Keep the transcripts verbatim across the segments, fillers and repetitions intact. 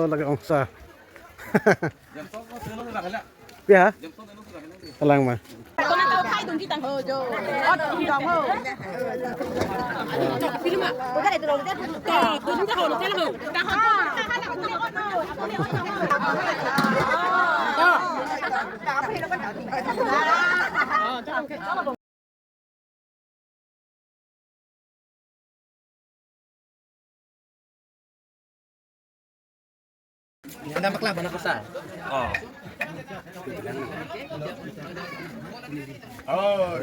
Lagi ongsa. Ya? Alang ma. Anda makla mana kosa? Oh. Oh,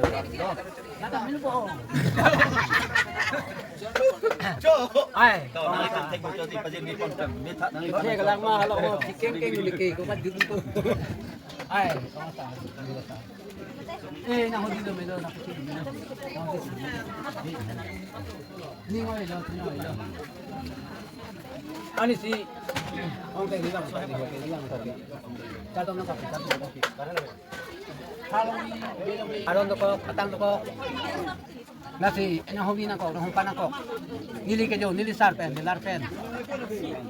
ai. Oke, kalang ma, halo, oh, chicken kayak gini, kayak, kok, kan, gitu, tuh. Ai, kosa, kosa. Eh, na hodi lo melo, na hodi lo melo. Ni ngoi lo, ni ngoi lo. Ani si, ong te hilang, hilang, hilang. Katon na kapi, katon na kapi. Halong ni, halong dokok, katang dokok. Lasi, na hodi nangkok, na hongpa nangkok. Neli ke jo, neli sar pen, neli lar pen.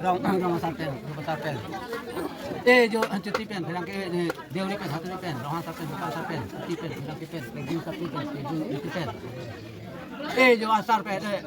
Rong, rong sar pen, rong sar pen. Eh, jo, chuti pen, pherangke, eh, Deuri pen, Haturi pen, Ronghang sar pen, Bukar sar pen, Kuti pen, Bidang pen, Kejung sar pen, Kejung Kuti pen. Eh, jo asar pen, eh.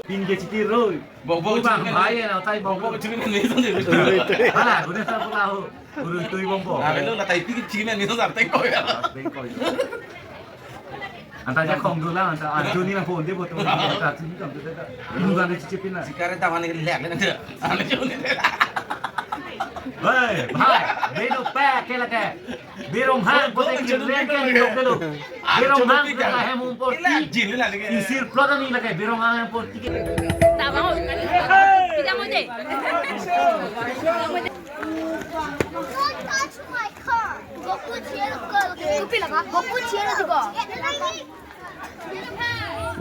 Pin ke chiti roi. Bok bok bang, chini bhai ya, tai bok bok chini bhai. Hala, gune sa pula ho. Guru tui bom bok. Ah, lo la tai pi chini ni sa tai ko ya. Anta ja khong dula, anta arju ni na phone de boto. Anta chini kam de. Inu gane chichi pina. Sikare ta mane le le na. Ane chuni. Hei, bhai, beno pa ke lage. Be Ronghang ko te ki ren ke ni lok delo. Be Ronghang ka hem umpor ti. Isir plot ani lage, Be Ronghang hem umpor ti. Tama ho. Tidak mau je. Don't touch my car. Goku Chiro, Goku Chiro, Goku Chiro.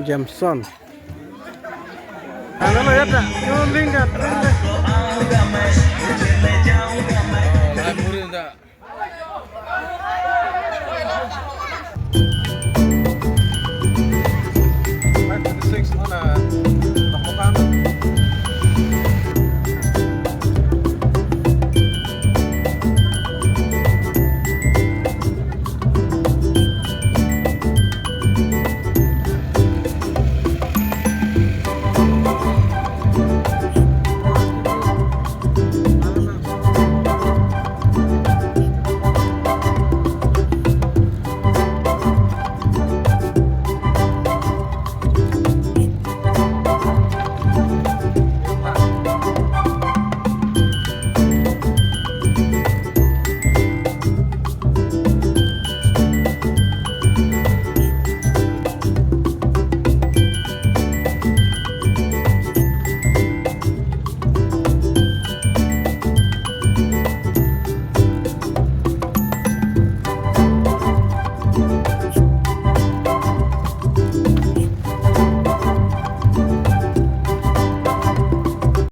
Jameson. Ano lo yata? Yung ring dat, ring dat.